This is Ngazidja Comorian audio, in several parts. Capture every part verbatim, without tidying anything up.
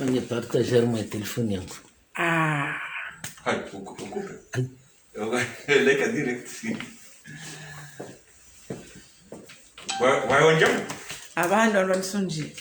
Fanya partager mwa telefoni yangu. Ah. Hai, uku-, ukupe. Hai. Leka direct. Wa, wa onja? Abandru ndo nisonji.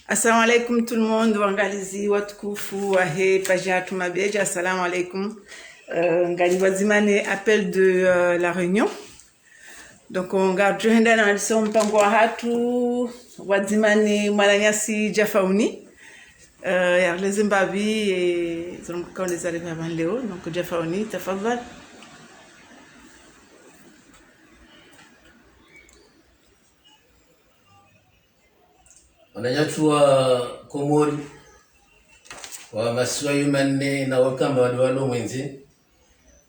Assalamu alaikum tout le monde, wangalizi watukufu wahe page yahatru Mabedja, assalamu alaikum. Euh, ngari pvadzima ne appel de, euh, La Réunion. Donc, on garde, je henda na liso mpango wahatru, pvadzima ne mwananyasi Djafauni. Euh, yareleze mbapvi, e, zonu kaoneza le pvanu leo. Donc, Djafauni, tafadhal. Wananyatru wa Komori, wa masiwa yo manne na wakamba wali walo mwendze,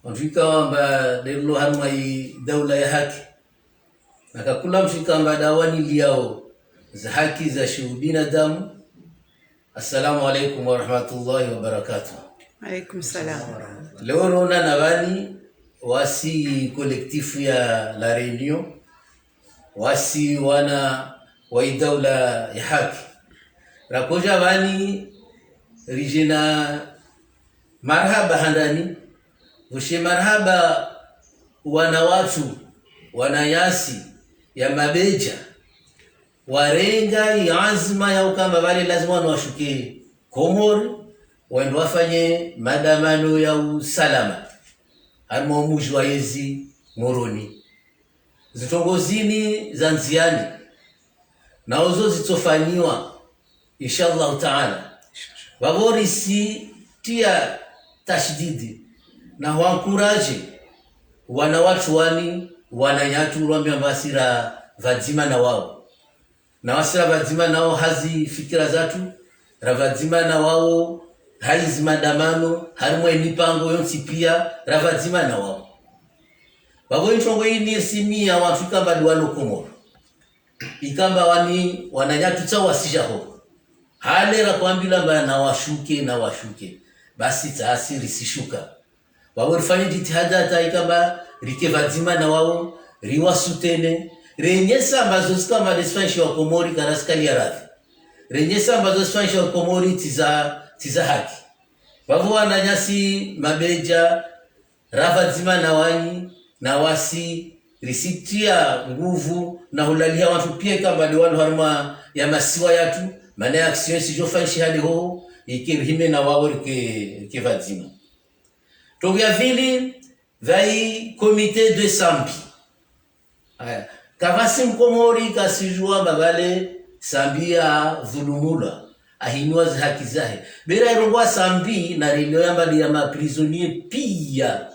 wandru ikao amba nde rilo harumwa yi daula ya haki. Na kakula mndru ikao amba nda waniliyao za haki za shiubinadamu. Assalamu alaikum warahmatullahi wabarakatuh. Alaikum salam. Leo rona na pvanu wasi collectif ya La Réunion, wasi wana wa yi daula ya haki. Rakodja pvanu ridje na marahaba handani, pvoshe marahaba wana watru, wananyasi ya Mabedja, warenga yi anzima ya ukamba pvale lazima wanu washuke Komori, wende wafanye madamano ya usalama harumwa umuji wa yezi Moroni. Zitrongo zini za ndziani, na ozo zitsofanyiwa, inshallah taala. Pvapvo risitia tashdidi na hwankuraje wana watru wani, wananyatru, rwambiwa amba wasi ra pvadzima na wao. Na wasi ra pvadzima na wao ha zi fikira zatru, ra pvadzima na wao ha yizi madamano, harimwa yi mipango yontsi pia, ra pvadzima na wao. Pvapvo yi ntrongo yini risimiya wantru ikao amba nde walo Komoro. Ikao amba wani wananyatru tsa wasi dja ho. Hale rakwambilwa amba na washuke, na washuke. Basi tsa wasi risishuka. Pvapvo rifanye jitihada hata ikao amba rike pvadzima na wao, riwasutene, renyesa amba zo zikao amba nde zifanyishiwa Komori, kara zikalia radhi. Renyesa amba zo zifanyishiwa Komori tsi za, tsi za haki. Pvapvo wananyasi Mabedja, ra pvadzima na wanyi, na wasi, risitia nguvu, na hulaliha wantru pia ikao amba nde walo harumwa ya masiwa yatru, mana ya action isidjofanyishiha nde ho, ike rihime na wao rike, rike pvadzima. Trongo ya pvili, pvayi comité de Sambi. Aya, kapvatsi mkomori kasidjuwa amba pvale Sambi yadhulumulwa, ahiniwa zihaki zahe. Bera irongowa Sambi, narelewe amba nde ya maprisonniers pia.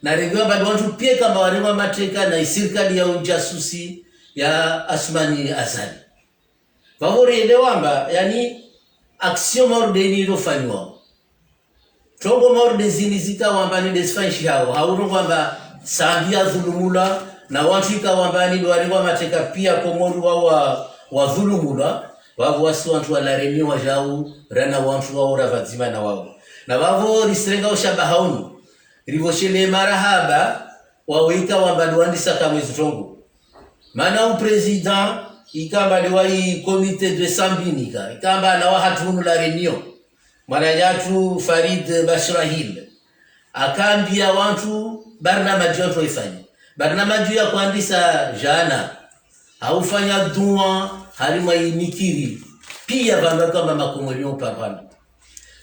Narelewe amba nde wantru pia ikao amba warengwa mateka na isirikali ya ujasusi ya Assoumani Azali. Pvapvo relewa amba, yani, action mauri nde yini ilofanyiwa. Trongo mauri nde zini zikao amba ni nde zifanyishihao. Haurongowa amba Sambi yadhulumulwa, na wantru ikao amba ni nde warengwa mateka pia Komori wa, wa, wadhulumulwa. Pvapvo wasi wantru wa La Réunion wadjau, rana wantru wao ra pvadzima na wao. Na pvapvo risirenga ushabaha unu, ripvoshele marahaba, wao ikao amba nde wandisa kamwe zitrongo. Mana u président, ikao amba nde wa yi comité de Sambi nika, ikao amba na wahatru unu La Réunion, mwananyatru Farid Bachrahil, akambia wantru barnamaji wantru waifanye. Barnamaji ya kwandisa djana, haufanya dua harimwa yi mikiri, pia pvamba ikao amba makomori yo parwana.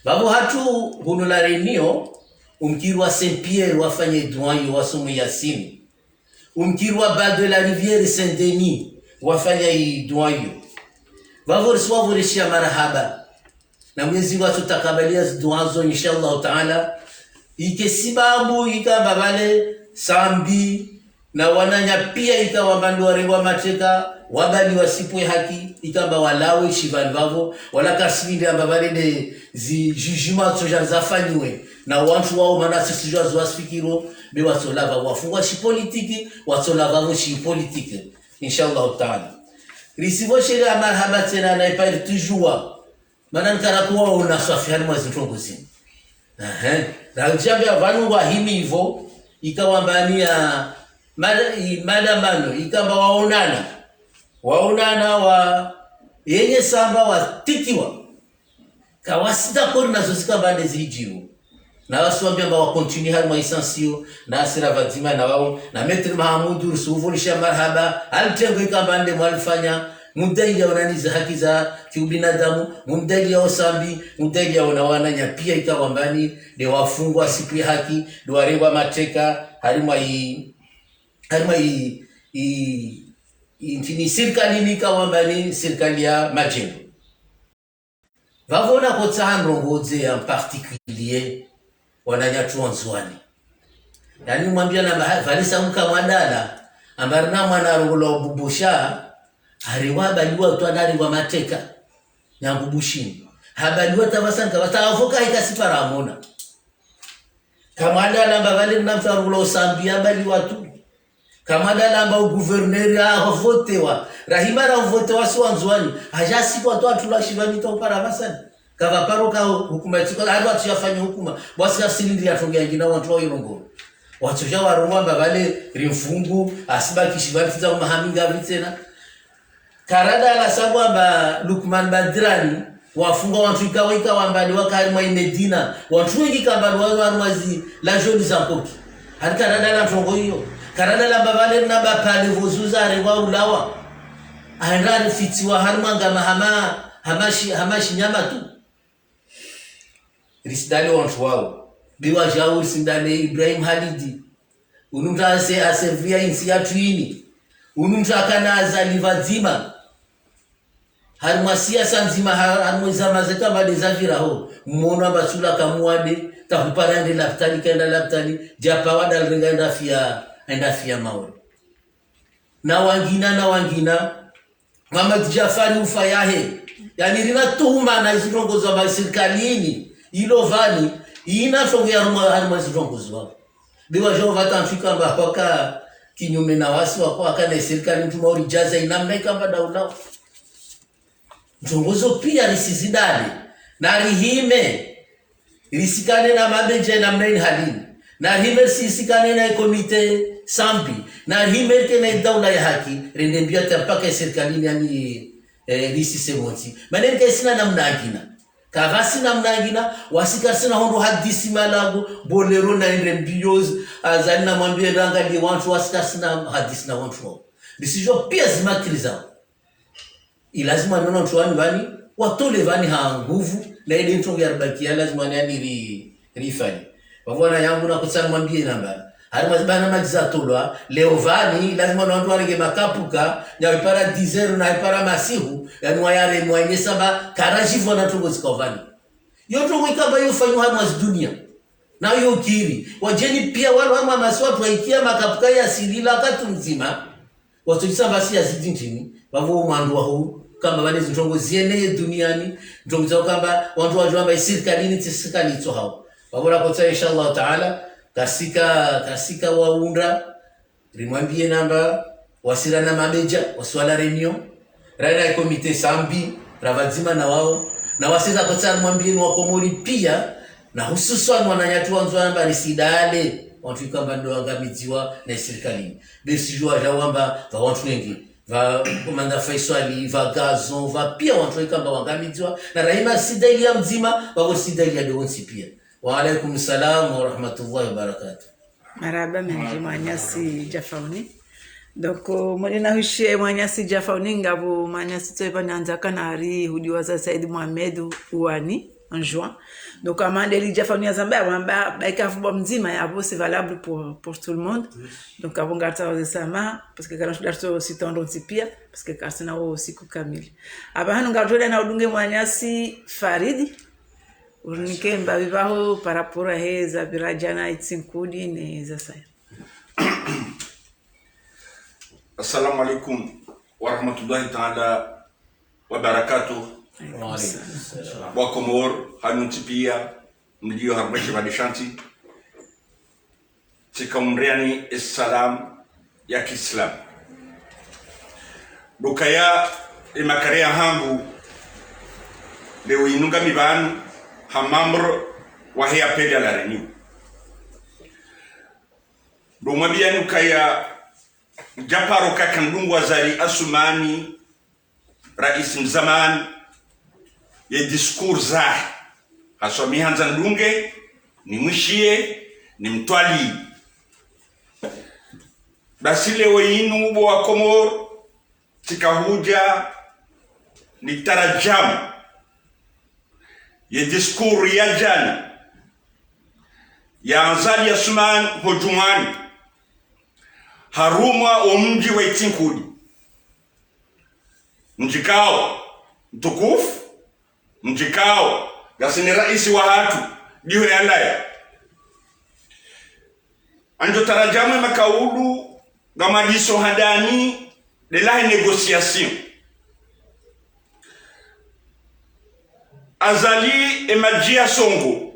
Pvapvo hatru hunu La Réunion, umkiri wa Saint-Pierre wafanye dua yo, wasome Yasini. Umkiri wa Bas de la Rivière Saint-Denis wafanya yi dua yo. Pvapvo risi wapvo rishia marahaba. Na Mwenyezi Mungu atsotakabaliya zidua zo, inshallah taala. Ike sibabu ikamba pvale Sambi na wananya pia ikao amba ndo warengwa mateka, wabali wasipve haki, ikamba walawe shivani vavo, wala kasivindi amba pvale nde zi jugement tsoja zafanyiwe na wantru wao, mana sisi jua ziwasifikiro, be watsola vavo wafungwa shipolitiki, watsola vavo shipolitiki. Inshallah taala. Risipvo shere ya marahaba tsena na ipari tujua. Mana nkarakuwa ona swafi harimwa zintrongo zini. Ehe. Rajambe ya vanu wahimi ivo, ikao amba ni ya mada-, i-, madamano, ikamba waonana. Waonana wa yenye samba watikiwa. Kawasita kori nazo zikamba nde zijiru. Na wasi wambia amba wacontinue harimwa isansiyo, na asira vadzima na wao, na Maître Mahamudu, rusuvulisha marahaba, alitengo ikamba nde mwalifanya, mudailia onanizi haki za kiubinadamu, mumdailia osambi, mudailia ona wananya pia ikao amba ni, nde wafungwa sipvi haki, nde warengwa mateka, harimwa i, harimwa i, i, i, ntini sirikali ni ikao amba ni sirikali ya majendo. Vavo nakotsaha ndrongo dze en particulier, wananya tu Wandzuwani. Yani mwambia na mba-, valisa mka mwadala, amba rina mwana arongola ububusha, hariwa habaliwa tu ana hariwa mateka, nyangu Bushini. Habaliwa tavasani kavasa avoka hika sipara amona. Kamwada lamba vale mna mtru arula usambi abaliwa tu. Kamwada lamba u gouverneur avotewa. Rahima ra uvotewa si Wandzuwani. Haja siku watu atula shivani to para vasani. Kavaparo ka hukuma tsiko, hali watu yafanya hukuma. Bwasi ka silindi ya tonge yangina watu wa ilongo. Watu ja warongo amba vale rimfungu, asibaki shivani fita umahaminga vitsena. Karadala sabu amba Lukman Badrani, wafunga wantru ikao ikao amba ni waka harimwa i Medina, wantru wengi kamba ni wao harimwa zi la joli za mpoki. Hali karadala ntrongo iyo. Karadala amba vale na bapale vozuza arengwa ulawa. Aenda arifitiwa harimwa ngama hama, hama shi, hama shinyama tu. Risidale wantru wao. Biwa jau risidale Ibrahim Halidi. Unu mtru ase, aservia intsi yatru ini. Unu mtru akana Azali vadzima. Harimwa siasa ndzima, ha-, harimwa zama zeka made zavira ho. Mmono amba sula kamuwade, kahupara ende lapitali, kaenda lapitali, japa wada lirenga enda fia, enda fia Maore. Na wangina, na wangina, Mohamed Djaffar ufa yahe. Yani rina tuhuma na izi ndrongo za ba sirikalini, ilo vani, ina ntrongo ya harumwa, harumwa izi ndrongo za. Biwa jao vata mfika amba waka kinyume na wasi wako waka na sirikali mtru mauri jaza inamna ikamba daula. Ndrongo zo pia risizidale. Na rihime, risikane na mabeja inamna ini halini. Na rihime risisikane na komite sambi. Na rihime rike na idaula ya haki, rende mbio hata mpaka sirikalini yani, eh, risi semonti. Mana rike sina namna angina. Kavasi namna angina, wasi karisina hondro hadisi malango, bolero na ende mbio, Azali na mwambie ranga li wantru, wasi karisina hadisi na wantru. Risijo pia zimakiri zao. Ilazimu wanono wantru wani vani, watole vani ha nguvu, na ile ntrongo ya ribaki ya lazima wani yani ri, rifanye. Vavo wana yangu na kutsa mwambie namba. Harimwa zibana maji za tolwa, leo vani, lazima na wantru warenge makapuka, ya ipara dix heures na ipara masihu, yani wayare mwanyesa ba, karajivo na ntrongo zikao vani. Yo ntrongo ikamba yo fanyo harimwa zidunia. Na yo kiri. Wajeni pia walo harimwa masihu wantru waikia makapuka ya sirila katu mdzima. Watsojisa vasi ya zidi ntrini, vavo mwando wa huu, kamba vale zintrongo zieneye duniani, ntrongo za ukamba, wantru wajua amba isirikalini tsi sirikali itso hao. Vavo rakotsa, inshallah taala, kasika, kasika waunda, rimwambie namba, wasira na mabeja, wasi wala reunion, raina komite sambi, ravadzima na wao, na wasira kotsa rimwambie ni wakomori pia, na hususwan wananyatru wandzo amba risidale, wantru ikamba ndo wangamidziwa na sirikalini. Be sijua jao amba, va wantru wengi, va Komanda Faiswali, va Gazon, va pia wantru ikamba wangamidziwa, na rahima sida ili ya mdzima, vavo sida ili ya de wontsi pia. Wa alaikum salam wa rahmatullahi wa barakatuh. Marahaba mendji mwananyasi Djafauni. Donc, euh, mwene na hushe mwananyasi Djafauni ngapvo mwananyasi tsoe pvani andza kana hari hudiwaza Said Mohamed uwani, en juin. Donc, amande li Djafauni ya zamba, ya wamba, ba ika fubwa mdzima ya vo, c'est valable pour, pour tout le monde. Donc, avo ngartsaho ze samaha, parce que kana shuda tso sitondo ntsi pia, parce que karisina wo siku kamili. Aba hanu ngartsoda na udunge mwananyasi Faridi, Urinike mbapvi pvaho par rapport he zapvira djana itsinkudi ne zasaya. Assalamu alaikum warahmatullahi taala wabarakatuh. Wa alaikum salam. Wakomori, hanyu ntsi pia, mlio harumwa shipvandre sha ntsi. Tsika umriyani ye salam ya kiislamu. Ndo ukaya ye makare yahangu, leo inu ngami pvanu ha membre wahe appel à la réunion. Ndo umwambiyani ukaya djaparo kaka ndungu Azali Asumani, raisi mzamani, ye discours zahe. Haswa mi handza ndunge, nimwishiye, nimtwaliye. Basi leo inu bo Wakomori, tsika hudja nitaradjamu ye discours ya djana ya Azali Asumani ho Djumwani, harumwa wo mdji wa Itsinkudi. Mdji kao mtukufu, mdji kao ngasina raisi wahatru, ndiho yalawa. Handjo taradjamu ye makaulu ngamwadiso handani, ndelahe négociation. Azali ye madji ya songo.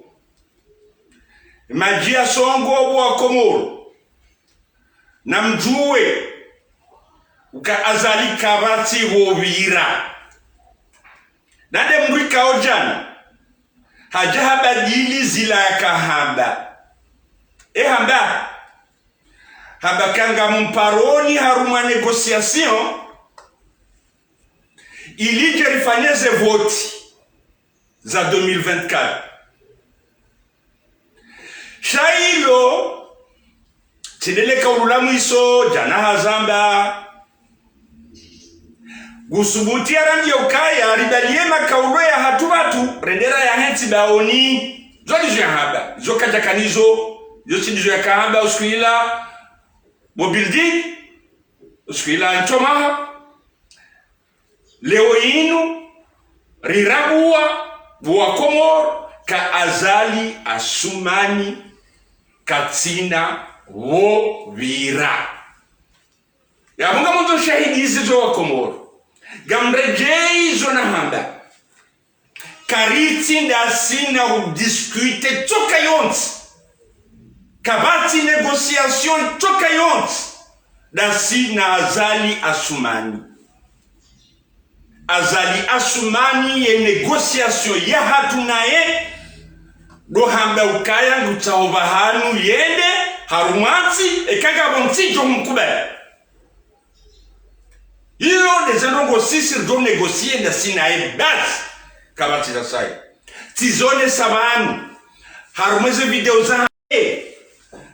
Ye madji ya songo bo Wakomori. Namdjuwe uka Azali kapvatsi pvo pvira. Nande mdru ikao djana hadja habadili zila yakahamba. Ehamba, hamba ka ngamumparoni harumwa négociation ili dje rifanye ze voti za deux mille vingt-quatre. Sha ilo tsi ndele kaulu la mwiso djana hazamba. Ngusubuti yarambiye ukaya ribaliye makaulu yahatru pvatsu, rende rayahentsi baoni. Zo ndizo yahamba, zo kadjakana izo, zo tsi ndizo yakahamba usiku ila bo Building, usiku ila Ntsomaha. Leo inu, rirabuwa bo Wakomori ka Azali Asumani katsina pvo pvira. Yapvo ngamwandzo shahidi izi zo Wakomori. Ngamredjeyi zo nahamba. Karitsi ndasi na udiscuter tsoka yontsi. Kapvatsi négociation tsoka yontsi ndasi na Azali Asumani. Azali Asumani ye négociation yahatru naye, ndo hamba ukaya ngutsaho pvahanu yende harumwa ntsi, eka ngapvo ntsi idjo mkubali. Iyo nde ze ndrongoo sisi ridjo négocier ndasi naye basi. Kapvatsi zasaya. Tsizonesa pvanu harumwa ze video zahe.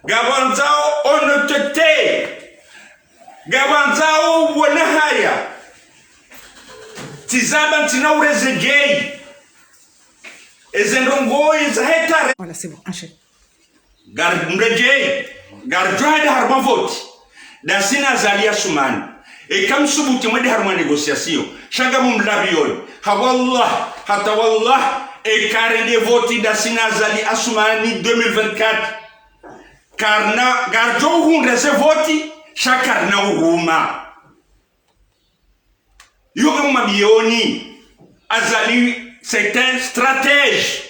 Ngapvandzao honnêteté. Ngapvandzao uwona haya. Tsizamba ntsina uredjeyi eze ndrongoo zahe tare. Voilà, c'est bon, enchaîne. Ngari mredjeyi, ngaridjo hwenda harumwa voti ndasi na Azali Asumani. Eka msubuti mwende harumwa négociation, sha ngamumlapviyoni. Ha wallah, hata wallah, eka rende voti ndasi na Azali Asumani deux mille vingt-quatre, karina, ngaridjo uhundra ze voti, sha karina huruma. Iyo ngamumwambiyoni, Azali, c'est un stratège.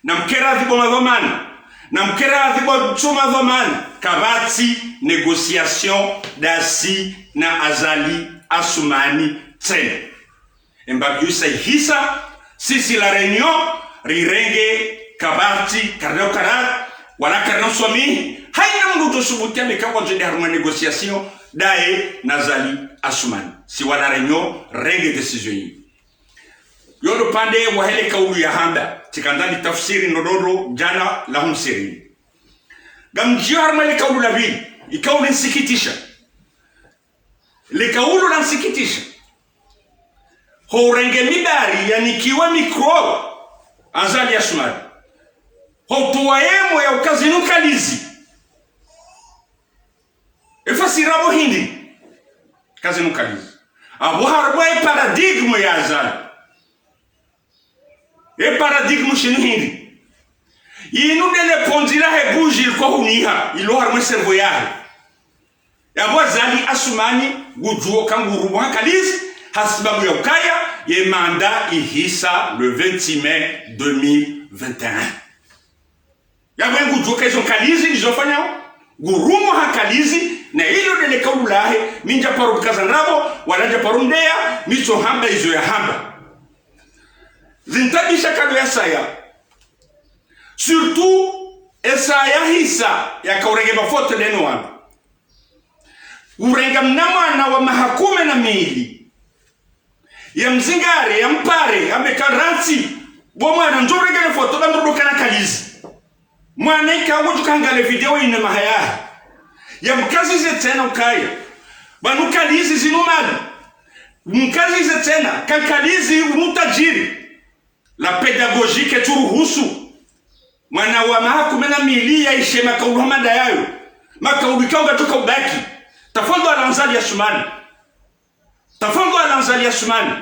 Namkere adhibu madhwamana, namkere adhibu tsu madhwamana, kapvatsi négociation ndasi na Azali Asumani tsena. Embapvi yo isa ihisa, sisi La Réunion, rirenge kapvatsi, karina ukarara, wala karina uswamihi, haina mndru udjo subuti yambe ka ngwandzo yende harumwa négociation ndaye na Azali Asumani. Si wa La Réunion, renge décision yi. Yo ndo upande wahe le kaulu yahamba, tsikandza nitafsiri ndrongoo djana la humsiri. Ngamdjiyo harumwa le kaulu la pvili, ikaulu nisikitisha. Le kaulu la nisikitisha. Ho urenge mimbari yanikiwe micro Azali Asumani. Ho utowa yemo ya uka zinu kalizi. Efasiri yapvo hindri? Ka zinu kalizi. Apvo harumwa ye paradigme ya Azali. E paradigme shinu hindri? Inu ndele pondzi lahe buji liko huniha, ilo harumwa e cerveau yahe. Yapvo Azali Assoumani ngudjuo ka ngurumwa ha Kalizi, hasibabu ya ukaya ye mandat ihisa le vingt-six mai deux mille vingt et un. Yapvo ngudjuo ka izo Kalizi ndizo fanyao, ngurumwa ha Kalizi, na ilo ndele kaulu lahe, mi ndjaparo mkaza ndrabo, wala ndjaparo mdeya, mi tso hamba izo yahamba. Zintabisha kado ya saya. Surtout, e saya hisa yaka urenge mafoto ndeno wana. Urenga mna mwana wa maha kume na mili. Ya mzingare, ya mpare, ya mbe karantsi. Bo mwana, ndjo urenge ne foto, ba ndro do kana Kalizi. Mwana ika ngudjo ka hangalia video ine maha yahe. Ya mkazize tsena ukaya. Pvanu Kalizi zinu mali. Mkazize tsena, ka Kalizi unu tajiri. La pédagogie ketsu ruhusu mwana wa maha kume na mili yaishe makaulu hama ndayayo. Makaulu ikao ngatsoka ubaki. Tafadhwali Azali Assoumani. Tafadhwali Azali Assoumani.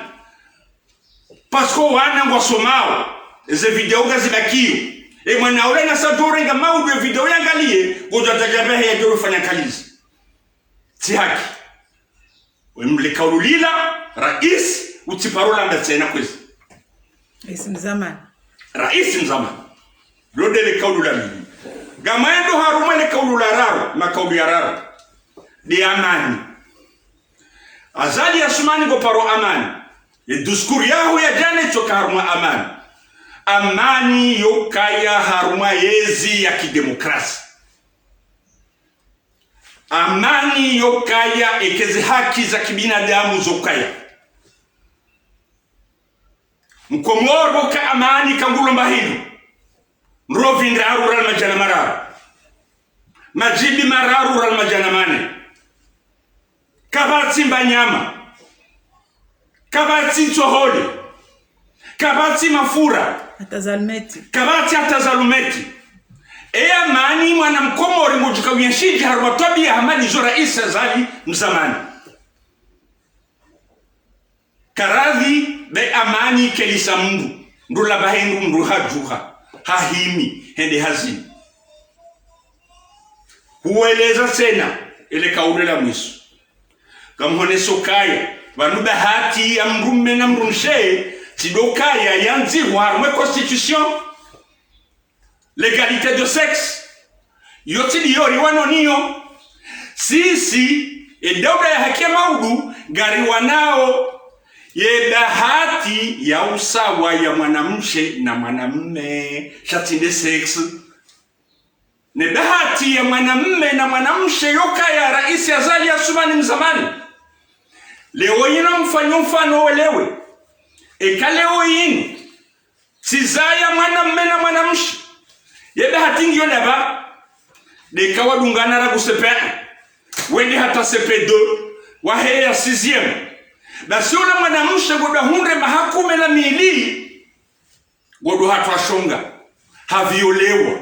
Parce que wana ngwasomao. Eze video ngazibakiyo. E mwana ule nasa djo urenga maudu e video yangaliye, ngodjo ataja mbehe yadjo ufanya Kalizi. Tsi haki. We mle kaulu lila, raisi, utsiparo lamba tsena kwezi. Raisi mzamani. Raisi mzamani. Lo ndele kaulu la mili. Ngamwendo harumwa le kaulu la raru, makaulu ya raru. Nde amani. Azali Assoumani ngoparo amani. Ye discours yaho ya djana itsoka harumwa amani. Amani yokaya harumwa yezi ya kidemokrasi. Amani yokaya eka eze haki za kibinadamu zokaya. Mkomori woka amani ka ngulomba hindru. Ndrovi ndraru ra madjana mararu. Madjibi mararu ra madjana mane. Kapvatsi mbanyama. Kapvatsi ntsohole. Kapvatsi mafura. Hata zalumeti. Kapvatsi hata zalumeti. E amani mwana mkomori ngudjuka uyenshidji harumwa twabiya hama ndizo raisi Azali mzamani. Karadhi be amani kelisa mndru. Ndula bahe ndru mndru hadjuha. Hahimi. Hende hazini. Huweleza tsena. Ele kaulu la mwiso. Ngamhoneso kaya, pvanu bahati ya mdrume na mdrumshe, tsi ndo kaya yandzihwa harumwa e constitution, l'égalité de sexe. Yo tsi ndiyo riwanao nayo. Sisi, e daula ya haki ya maudu, ngariwanao ye bahati ya usawa ya mwanamshe na mwanamme, sha tsi nde sexe. Ne bahati ya mwanamme na mwanamshe yokaya raisi Azali Assoumani mzamani. Leo yinu mfanyo mfano welewe. Eka leo yinu, tsizaya mwanamme na mwanamshe. Ye bahati ngiyo ndapvi? Ndeka wadungana rangu C P un. Wende hata C P deux. Waheya sixième. Basi ola mwanamshe ngodjo hundre maha kume na mili. Ngodjo hatwa shonga, haviolewa,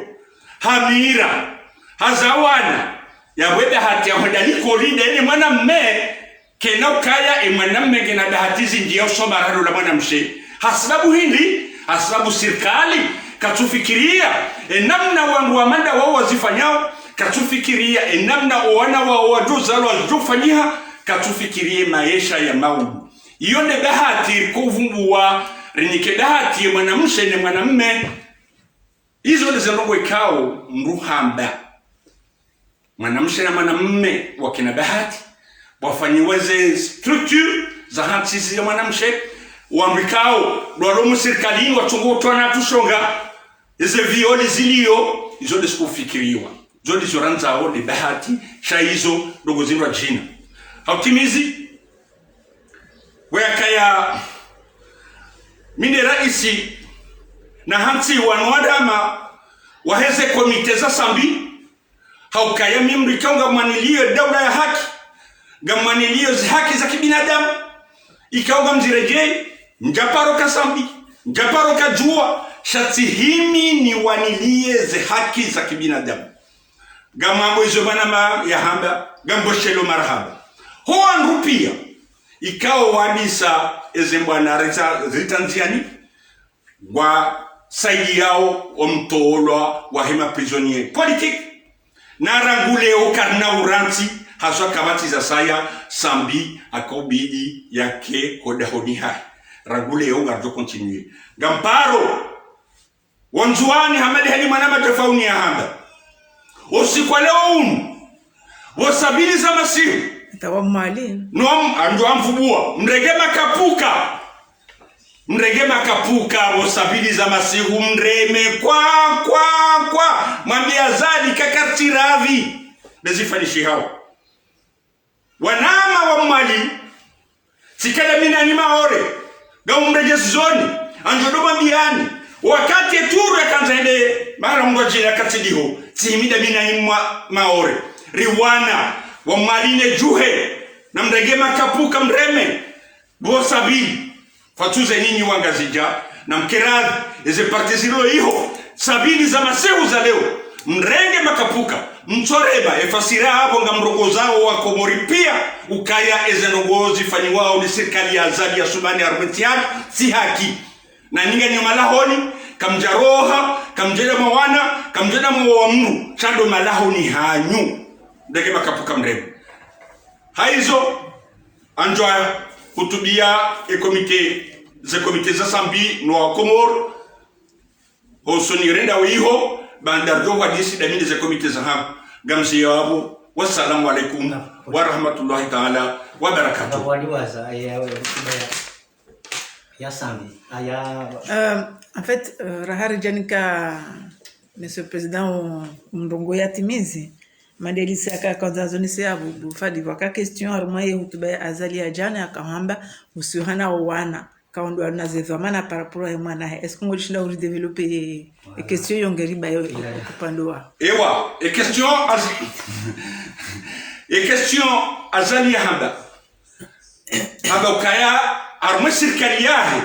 hamira, hazawana, yapvo e bahati ya hwenda likoli nde ne mwanamme, kena ukaya e mwanamme ngena bahati zindji ya usoma rado la mwanamshe. Hasibabu hindri, hasibabu sirikali, katsufikiria, e namna wandru wa manda wao wazifanyao, katsufikiria, e namna o wana wao wadjo zalwa wadjo fanyiha, katsufikiria e maesha ya maudu. Iyo nde bahati riko uvumbuwa, rinike bahati ye mwanamshe ne mwanamme. Izo nde ze ndrongoo ikao mdru hamba. Mwanamshe na mwanamme wakena bahati, wafanyiwa ze structure za hantsi zi ya mwanamshe, wandru ikao, ndo walo mu sirikalini, watsongo utwana tushonga, eze violi zilio, izo nde zikufikiriwa. Zo ndizo randzao nde bahati, sha izo ndrongoo zindrwadjina. Hautimizi, weyakaya mi nde raisi, na hantsi wanu wadama, waheze komite za Sambi, haukaya mi mdru ikao ngamwanilio daula ya haki, ngamwanilio zi haki za kibinadamu, ikao ngamziredjei, ndjaparo ka Sambi, ndjaparo ka djuwa, sha tsihimi niwanilie ze haki za kibinadamu. Ngamwambo izo mwanama yahamba, ngamboshelo marahaba. Ho wandru pia, ikao wandisa eze mbwana rita, rita ndziani, ngwasaidiyao omtolwa wahe ma prisonniers politiques. Na rangu leo karina urantsi, haswa kapvatsi zasaya, Sambi yakaubidi yake ho dahoni hahe. Rangu leo ngaridjo continuer. Ngamparo, Wandzuwani hama de hali mwana matofauni yahamba. Usiku wa leo unu, pvo sabini za masihu. Tawa mwali. No am-, andjo amvubuwa. Mrenge makapuka. Mrenge makapuka, pvo sabini za masihu, mreme, kwa, kwa, kwa. Mwambiye Azali kakatsi ravi. Bezifanyishihao. Wanama wa Mwali, tsikada mi nanyi Maore, ngaumredjezoni, andjo do mwambiyani, wakati ye tour yakandza hende, mara mngwadjina katsidiho, tsihimida mi nanyi mwa Maore, riwana, wa Mwali ne djuhe, na mrenge makapuka mreme, pvo sabini. Fatsuze nyinyi wangazidja, na mkeradhi, eze parti zilo iho, sabini za masihu za leo, mrenge makapuka, mtsorema, efasira apvo ngamrongozao wa Komori piya, ukaya eze ndrongoo zifanyiwao ni sirikali ya Azali Assoumani harumwa entsi yahatru, tsi haki. Na nyinyi nganyo malahoni, kamdjaroha, kamdjenda mwawana, kamdjenda mwawa mndru, sha ndo malahoni hanyu. Mrenge makapuka mreme. Haizo, andjo hutubiya e comité, ze comité za Sambi no wa Komori, hosoni renda wiho, baanda ridjo hwadisi damini ze comité zahangu. Ngamziyo apvo. Wassalamu alaikum wa rahmatullahi ta'ala wa barakatuh. Ngapvo waliwaza, eh, yawe, hutuba ya, ya Sambi, aya. Euh, en fait, euh, raha ridjanika, Monsieur le Président, o, o mrongoo yatimizi, madelisi yaka kandza zonese ya bubu, fadi pvwaka question harumwa ye hutuba ya Azali ya djana yakahamba, uhusiana o wana, kaundru wana ze dhwamana par rapport ya mwana he. Est-ce que ngodjoshinda uri développer ye, e question yo ngeri ba yo, upande wa? Ewa, e question Az-, e question Azali yahamba. Hamba ukaya, harumwa sirikali yahe,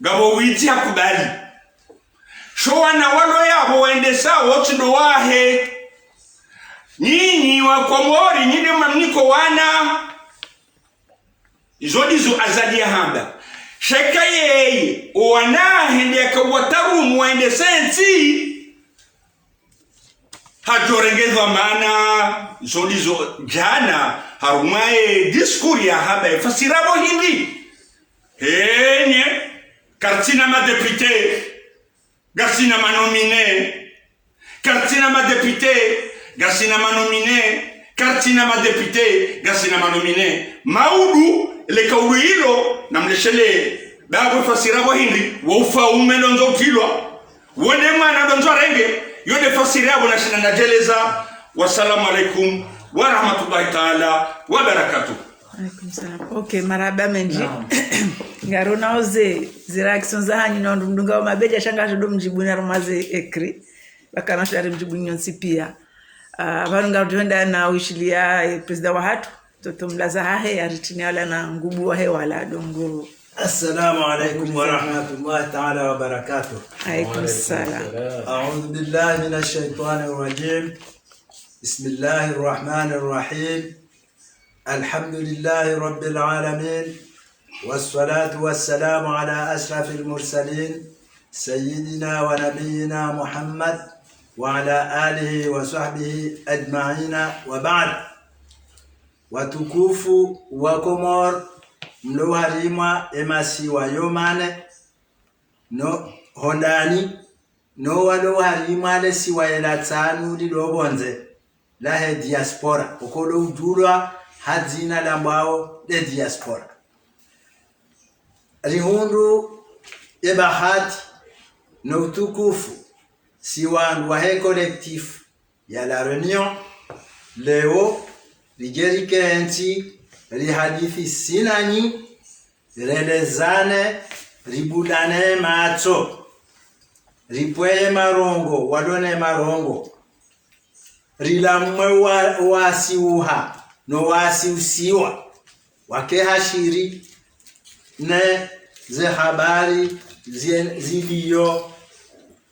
ngapvo widzi hakubali. Sho wana walo yapvo wendesa wo tsi ndo wahe. Nyinyi wa Komori, nyinyi mwamniko wana. Izo ndizo Azali yahamba. Sha eka yeye, o wanahe nde yakawatarumu wendese entsi, hadjorenge dhwamana, izo ndizo djana, harumwa ye discours yahamba, efasira pvo hindri. Henye, kartsina ma députés, ngasina ma nominés. Kartsina ma députés, ngasina ma nominés. Kartsina ma députés, ngasina ma nominés. Maudu, le kaulu ilo, namleshele, ba pvo efasira pvo hindri, wo ufaume ndo ndzo utilwa, wo nde mwana ndo ndzo arenge, yo nde fasira yapvo nashinda nadjeleza. Wassalamu alaikum wa rahmatullahi ta'ala wa barakatuh. Alaikum salam. Ok, marahaba mendji. Naam. Ngarona oze, ze réactions zahanyu na ndo mdunga wa mabedja sha ngasho do mdjibu na rumaze écrit. Bakana shari mdjibu nyontsi piya. Ah, pvanu ngarudjo hwenda na wishiliya, eh, président wahatru, Toto Mlaza hahe, yaritini wala na ngubu wahe wala dongo. Assalamu alaikum wa rahmatullahi ta'ala wa barakatuh. Alaikum salam. أعوذ بالله من الشيطان الرجيم. بسم الله الرحمن الرحيم. الحمد لله رب العالمين، والصلاة والسلام على أشرف المرسلين، سيدنا ونبينا محمد، وعلى آله وصحبه أجمعين، وبعد. Watukufu wa Komori, mlo harimwa emasiwa yo mane, no hondani, no walo harimwa lesiwa ela tsanu lilo pvondze, lahe diaspora, okolo udjulwa ha dzina lambwao le diaspora. Rihundru ye bahati no utukufu, si wandru wahe collectif ya La Réunion, leo ridje rikentsi, rihadisi si nanyi, relezane, ribulane matso, ripvweye marongo, walo ne marongo, rilamwe wa, wasiuha, no wasiusiwa, wake hashiri, ne ze habari zie, ziliyo,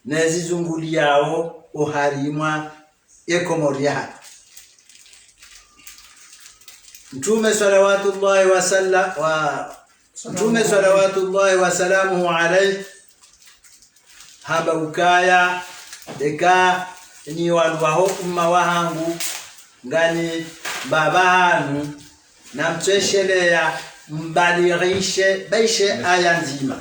ne zizunguliyao oharimwa ye Komori yahatru. Mtrume swalawatullahi wa salla-, wa, Mtrume swalawatullahi wa salamuhu alayhi, Hamba ukaya, eka nyi wandru waho umma wahangu, ngami mbaba hanyu, namtsosheleya mbalighishe, baishe aya ndzima.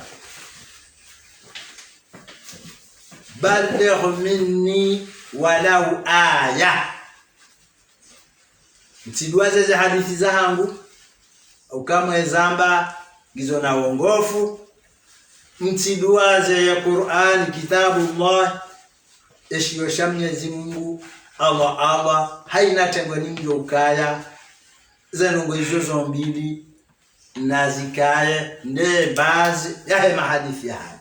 Balligh minni walau aya. Mtsiduwaze ze hadisi zahangu, uka mwezamba ngizo na wongofu. Mtsiduwaze ye Qur'an, kitabullah, eshiyo sha Mnyezi Mungu, Allah, Allah, haina tengwe ni mdjo ukaya, ze ndrongoo izo zo mbili, nazikaye nde baadhwi yahe mahadisi yahayo.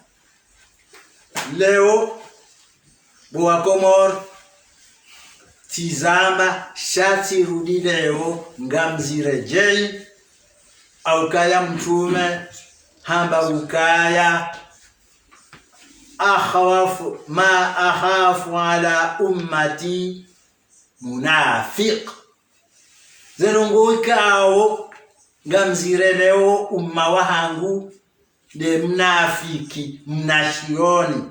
Leo, bo wa Komori, tsizamba, sha tsirudi leo, ngamziredjeyi, ha ukaya mtrume, hamba ukaya, أخوف ما أخاف على أمتي منافق. Ze ndrongoo ikao ngamzireleo umma wahangu, nde mnafiki, mnashioni.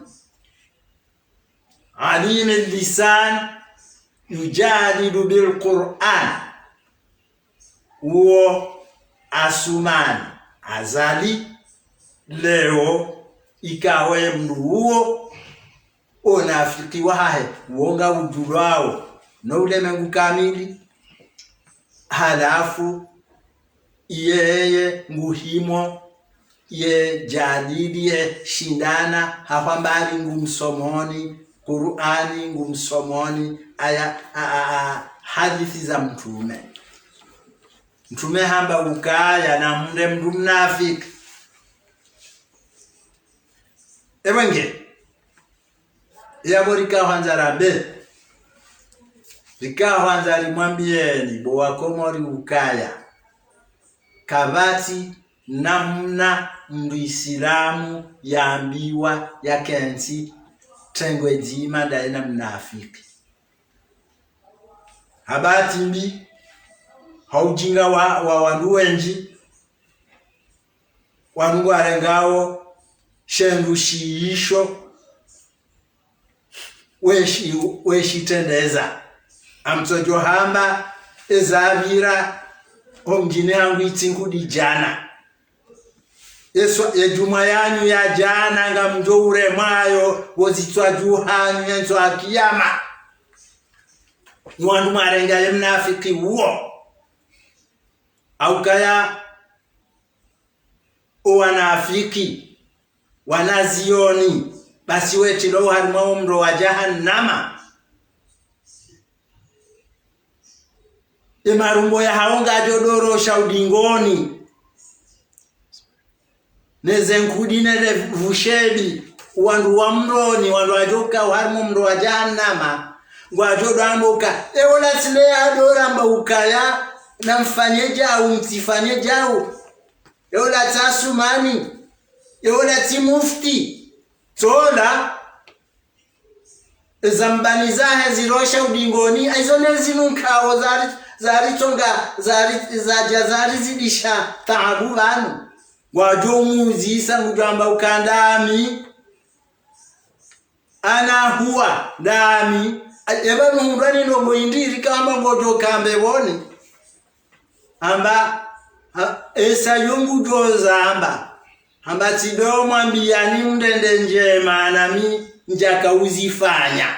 عليم اللسان يجادل بالقرآن. Uwo Asumani Azali, leo ikao ye mndru uwo, o unafiki wahahe, uwo ngaujulwao no ulemengu kamili, halafu iyeye nguhimo, ye jadili, ye shindana, ha hwamba ali ngumsomoni Qur'ani, ngumsomoni aya, a, a, a, hadisi za mtrume. Mtrume hamba ukaya namnde mndru mnafiki. Ewe nge, yapvo rika hwandza rambe, rika hwandza rimwambiyeni bo wa Komori ukaya, kapvatsi namna mndru Isilamu yambiwa yakentsi tengwe dzima ndaye na mnafiki. Ha bahati mbi, ha ujinga wa, wa wandru wendji, wandru ngwarengao she ndru shiisho, weshi, weshitrendeza. Ngamtsodjo hamba ezapvira ho mdjini hangu itsi nkudi djana. Eswa, ye djumwa yanyu ya djana ngamdjo uremwayo, wo zitswa dju hanyu ye ntswa kiyama. Ni wandru mwarenga ye mnafiki uwo. Ha ukaya o wanafiki, wanazioni, basi wetrilwao harimwa wo mro wa jahannama. Ye marumbo yahawo ngadjo dorosha udingoni. Ne ze nkudi ne le vushebi, wandru wa mroni, wandru wadjo ukao harimwa o mro wa jahannama, ngwadjo dwamba uka, ewo latsi le yadoramba ukaya, namfanye djau, mtsifanye djau. Ewo latsi Asumani, ewo latsi mufti. Tsola, ezambani zahe zirosha udingoni, izo ne zinu nkao zari, zaritsonga, zari, zadja zarizidisha taabu pvanu. Ngwadjo muzisa ngudjo amba uka ndami, أنا هو, ndami. Eba nuhundrwa ni ndrongoo indri rika hamba ngodjo kambe pvoni. Hamba, ha, esa yo ngudjo zamba. Hamba tsido mwambiyani mndrende ndjema nami ndjaka uzifanya.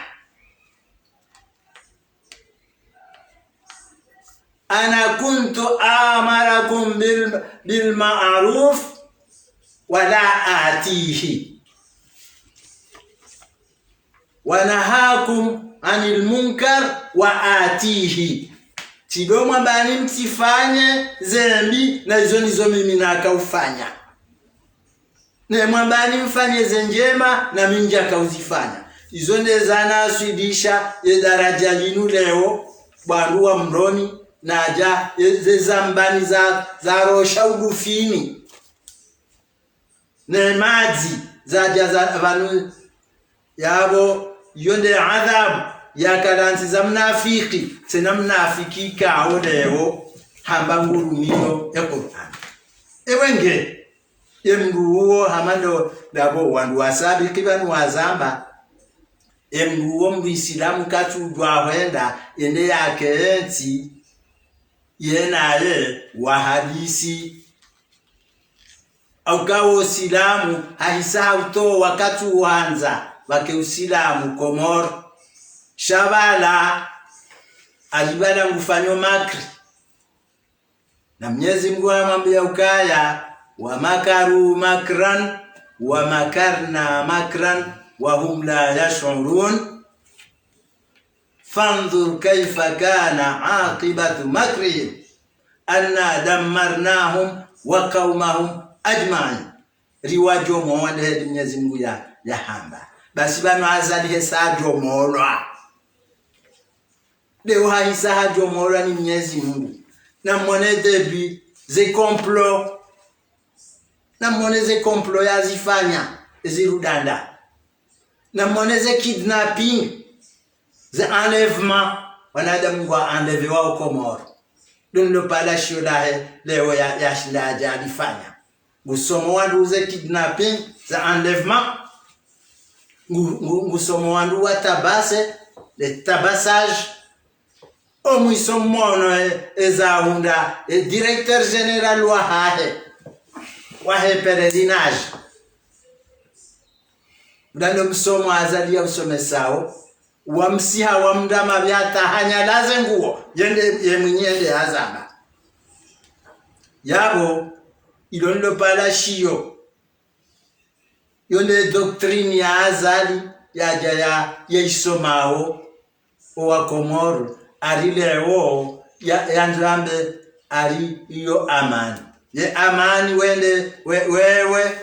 أنا كنت آمركم بال-، بالمعروف ولا آتيه. ونهاكم عن المنكر وآتيه. Tsido mwambani mtsifanye zembi, na izo nizo mimi naka ufanya. Ne mwambani mfanye ze ndjema, nami ndjaka uzifanya. Izo nde zanaswibisha ye daradja linu leo, bo wandru wa mroni, nadja ye, ze zambani za, zarosha udufini. Ne madzi zadja za pvanu yapvo, yo nde adhabu yaka lantsi za mnafiki, tsena mnafiki kao leo, hamba ngurumiyo ye Qur'an. Ewe nge, Ye mndru uwo hama ndo ndapvo wandru wasabiki pvanu wazamba, ye mndru uwo mndru isilamu katsudjuwa hwenda yende yake entsi ye naye wahadisi. Hauka wo usilamu hahisa hautowa wakati uwandza pvake usilamu Komori. Sha pvala, ali pvala ngufanyo makri. Na Mnyezi Mngu hamwambiya ukaya, ومكروا مكرا ومكرنا مكرا وهم لا يشعرون. فانظر كيف كان عاقبة مكرهم أنا دمرناهم وقومهم أجمعين. Riwadjomowa nde heli Mnyezi Mngu ya, yahamba. Basi pvanu Azali hesa hadjomolwa. Leo hahisa hadjomolwa ni Mnyezi Mngu. Namwone début ze complot. Namwone ze complot yazifanya, ezi rudanda. Namwone ze kidnapping, ze enlèvement, wanadamu ngwa enlevewa o Komori. Ndo ndopvala shiyo lahe, leo ya, yashinda yadja yalifanya. Ngusomo wandru ze kidnapping, ze enlèvement. Ngu, ngu, ngusomo wandru wa tabase, le tabassage. O mwiso mwono e, eza hundra, e directeur général wahahe, wahe pèlerinage. Mdando msomo Azali ya usomesao, wamsiha wamndama pvya hata hanyalaze nguo, yende, ye mwinyi yende hazamba. Yapvo, ilo ndopvala shiyo. Yo nde doctrine ya Azali, yadja ya, yaisomao, o wa Komori, ari leo, ya, yandzambe, ari iyo amani. Ye amani wende, we, wewe,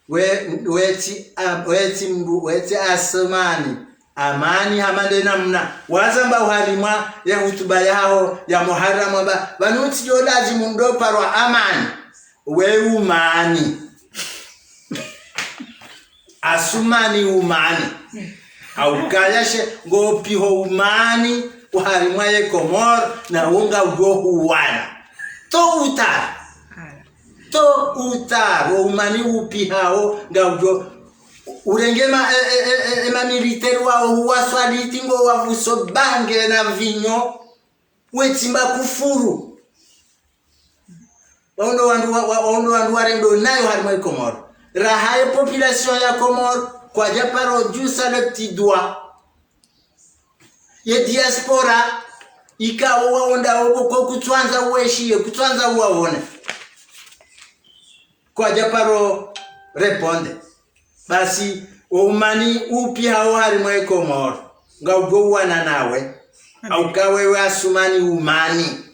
we, wetsi, am-, wetsi mngu, wetsi Asumani. Amani hama nde namna. Wazamba uharimwa ye hutuba yaho ya Muharram amba, pvanu tsi yo lazimu ndo parwa amani. We umani. Asumani umani. Haukaya she, ngopiho umani, uharimwa ye Komori, na wonga ugo huwana. Tôt ou tard. Tôt ou tard, wo umani upihao, nga ujo, urenge ma, e, e, e, e, e ma militaire wao, huwaswaliti ngo wavuso bange na vinyo, wetsimba kufuru. Wao ndo wandru wa, wa, wao ndo wandru warendo nayo harimwa ye Komori. Raha ye population ya Komori, kwadja paro djusa le petit doigt. Ye diaspora, ikao waonda obo ko kutswandza uweshiye, kutswandza uwaone. Kwadja paro répondre. Basi, wo umani upihao harimwa ye Komori, nga ujo uwana nawe. Hauka wewe Asumani umani.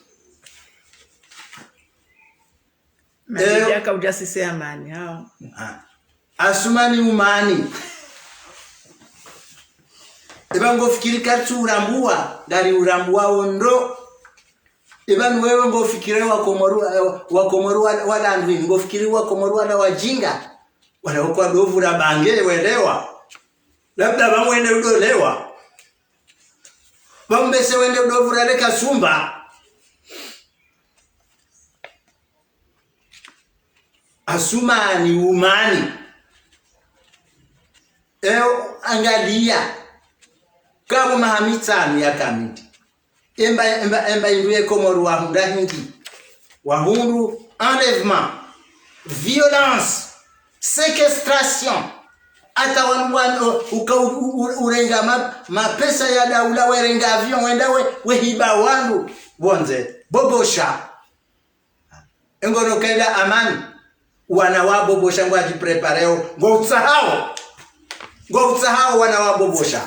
Madidi aka uja sise amani, hao. Ah. Asumani umani. Eba ngofikiri karitsu urambua, ngari urambua ondro. Eba ni wewe ngofikiri wa Komori, eh, wa Komori wa, wa landwini, ngofikiri wa Komori wala wajinga. Wala ukwa dovura bange, welewa. Labda bamwende udolewa. Bambese wende udovura le kasumba. Asumani umani. Eo angalia. Kabo maha mitsanu ya kamili. Emba, emba, emba indru ye Komori wahundra hindri. Wahundru enlèvement, violence, séquestration. Hata wanu, wanu, uka u, u, u, urenga ma, mapesa ya daula, werenga avion, wenda we, wehiba wandru, wondze, bobosha. Engono kaila amani, wana wa bobosha ngwaji prépareo, ngo utsahao. Ngo utsahao wana wa bobosha.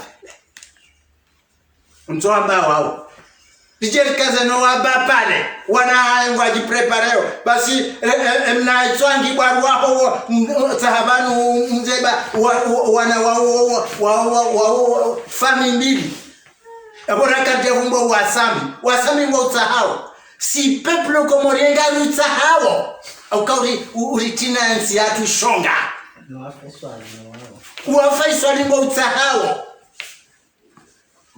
Ntso amba wao. Dijeri kaze no waba pale, wana haye ngwaji prépareo. Basi, e, e, e, mna itswangi bwa rwaho wo, m, m, sahabanu, mzeba, wa, wa, wana wa, wa, famille mbili. Abo raka dia humbo wasami, wasami ngo utsahao. Si peuple comorien nga utsahao. Au ka uri, u, uri tina ntsi yatru shonga. Wa Faisal ngo utsahao.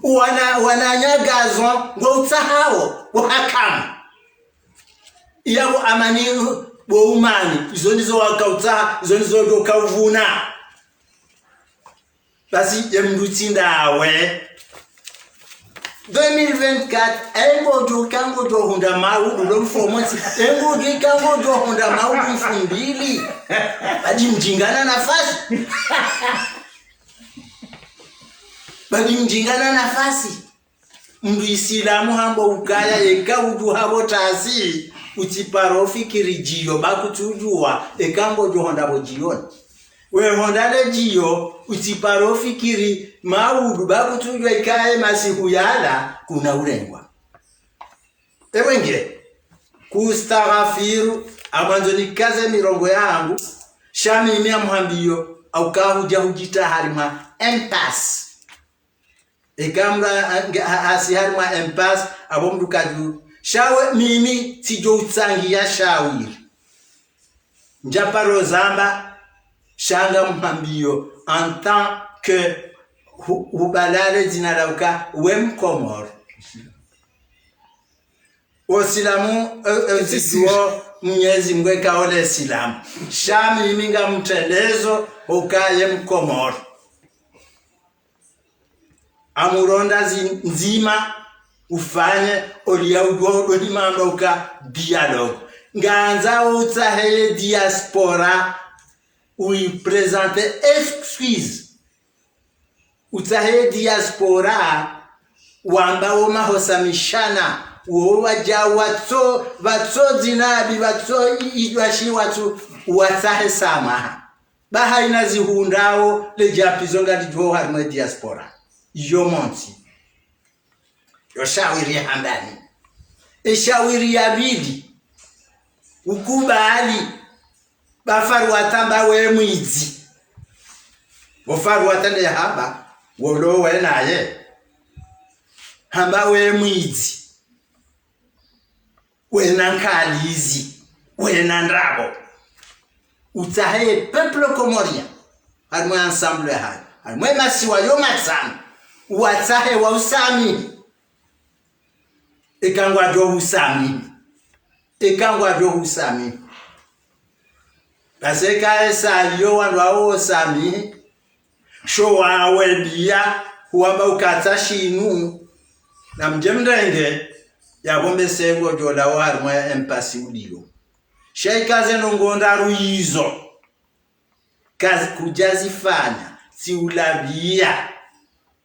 Wana, wananyagazo ngo utsahao. Wo hakamu. Yabo amani, Bo umani, izo ndizo wakautsaha, izo ndizo ndo kauvuna. Basi, ye mndru tsi ndawe. Deux mille vingt-quatre, engodjo kangodjo hundra maudu lo mfumontsi, engodjo kangodjo hundra maudu mfumbili. Badi mdjinga na nafasi. Badi mdjinga na nafasi. Mndru isilamu hamba ukaya yeka udjuha bo tasi, utsiparo fikiri djiyo, ba kutsudjuwa, eka ngodjo hondra bo djiyoni. We hondra le djiyo, utsiparo fikiri maudu, ba kutsudjuwa eka ye masihu yala, kuna urengwa. Ewe nge, kustaghfiru, amwandzo nikaze mirongo yangu, sha mimi ngamhambiyo, au kahudja hudjitria harimwa impasse. Eka mndru a-, a-, nge-, a-, asi harimwa impasse, abo mndru kadju. Sha we mimi tsidjo utsangiya shawiri. Ndjaparo zamba, sha ngamhambiyo, en tant que hu-, hubalale dzina la uka, we Mkomoro. Osilamu, e, e, ziduo Mnyezi Mngu eka ole Silamu. Sha mimi ngamtrelezo uka ye Mkomoro. Amuronda zi-, ndzima ufanye, olia udjuo, udjuo ni mamba uka dialogue. Ngandzao utsahe ye diaspora, uiprésenter excuse. Utsahe diaspora, wamba wo mahosa mishana, wo wadja watso, watso dzinabi, watso i-, idwashi watso, watsahe samaha. Ba haina zihundrao, le djapizo ngalidjuo harimwa diaspora. Yo montsi. Yo shawiri ya handani. E shawiri ya pvili. Ukubali. Ba Faruata hamba we mwidzi. Bo Faruata nde hamba, wolo we naye. Hamba we mwidzi. Wena nkalizi. Wena ndrabo. Utsahe peuple comorien. Harimwa ensemble hayo. Harimwa masiwa yo matsanu. Watsahe wa usamihi. Eka ngwadjo usamihi. Eka ngwadjo usamihi. Basi eka esa yo wandru wawo usamihi. Sho wawe biya, huwamba ukatsa shinu. Na mdje mrenge, yabo mbese ngodjo lawa harimwa impasse uliyo. Sha ika ze ndrongoo ndraru izo. Kazi kudjazifanya, tsi ulabiya.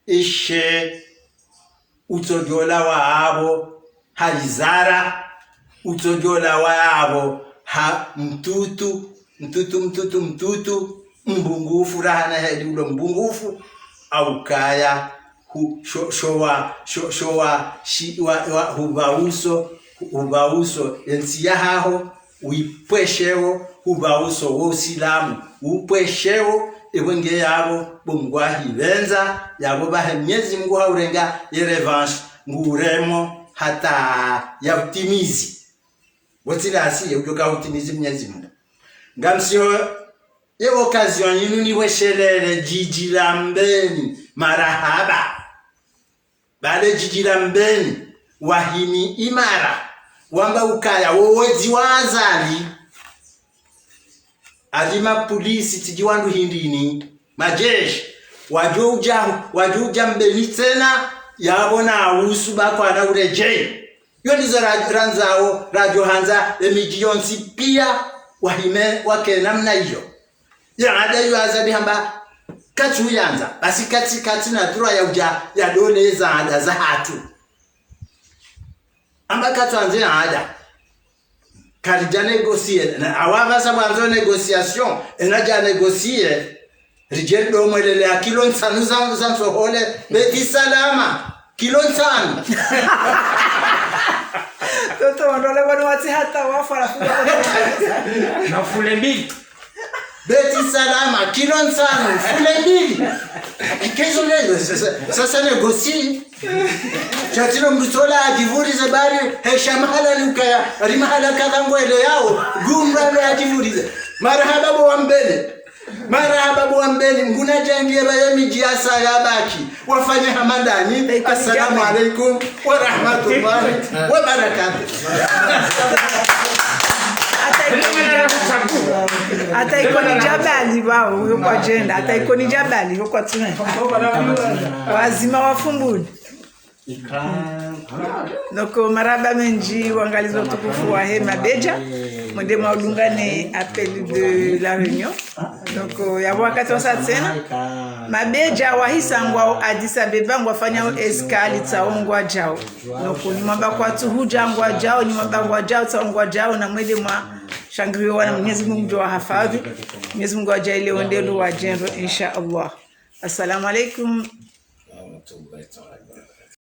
Ishe, utsodjola wa abo ha izara, utsodjola wa abo ha mtutu, mtutu, mtutu, mtutu, mbungufu, rahana heli ulo mbungufu, au kaya, hu-, sho-, showa, sho-, showa, shi-, wa, wa, hupva uso, hu-, hupva uso, entsi yahaho, uipvweshewo, hupva uso wo usilamu, upvweshewo, ewe nge yabo, bo Mngu ahipvendza, yabo bahe Mnyezi Mngu haurenga, ye revanche, ngu uremo, hata ya utimizi. Bo tsi lasi, ye udjoka utimizi Mnyezi Mngu. Ngamsiyo, ye occasion yinu niweshelele, djidji la Mbeni, marahaba. Bale djidji la Mbeni, wahimi imara, wamba ukaya, wo wedzi wa Azali, ali mapulisi tsidji wandru hindrini, majeshi, wadjo udja, wadjo udja Mbeni tsena, yabo na usu ba kwana uredjeyi. Yo ndizo ra-, randzao, radjo handza, emidji yontsi piya, wahime, wake namna iyo. Ya ada yo Azali hamba, katsu yandza, basi katsi, katsi na droit ya udja, ya dole za ada za hatru. Amba katsu andze ada. Karidja négocier, na awa pvasa pvandzo négociation, ena dja négocier, ridje ndo mwelele ya kilo ntsanu za, za ntsohole, Beti Salama. Kilo ntsanu. Toto wandole wanu watsi hata wafa la fuga. Na fule mbili. Beti Salama, kilo ntsanu, fule mbili. Ikezo lelo, sasa, sasa négocier. Sha tsi lo mndru tsola adjivurize bari, hesha mahala ni ukaya, ari mahala kadha ngwele yao, gumba lo adjivurize. Marahaba bo wa Mbeni. Marahaba bo wa Mbeni, nguna djandie ba ye midji yasa ya baki. Wafanye hama ndani. Assalamu alaikum wa rahmatullahi wa barakatuh. Hata ikoni dja, hata ikoni dja bali pvao, uyo kwadjenda, hata ikoni dja bali, uyo kwatsume. Wazima wa Fumbuni. Donc, marahaba mendji, wangalizi watukufu wahe Mabedja, mwende mwaudunga ne appel de la Réunion. Donc, yapvo wakati wasa tsena. Mabedja wahisa ngwao Addis Abeba, ngwafanyao escale tsao ngwadjao. Donc, nyi mwamba kwatsu hudja ngwadjao, nyi mwamba ngwadjao, tsao ngwadjao, na mwende mwashangiriwe wana Mwenyezi Mungu ndo wahafadhwi. Mwenyezi Mungu adjaanlie wende ndo wadjendro, insha Allah. Assalamu alaikum.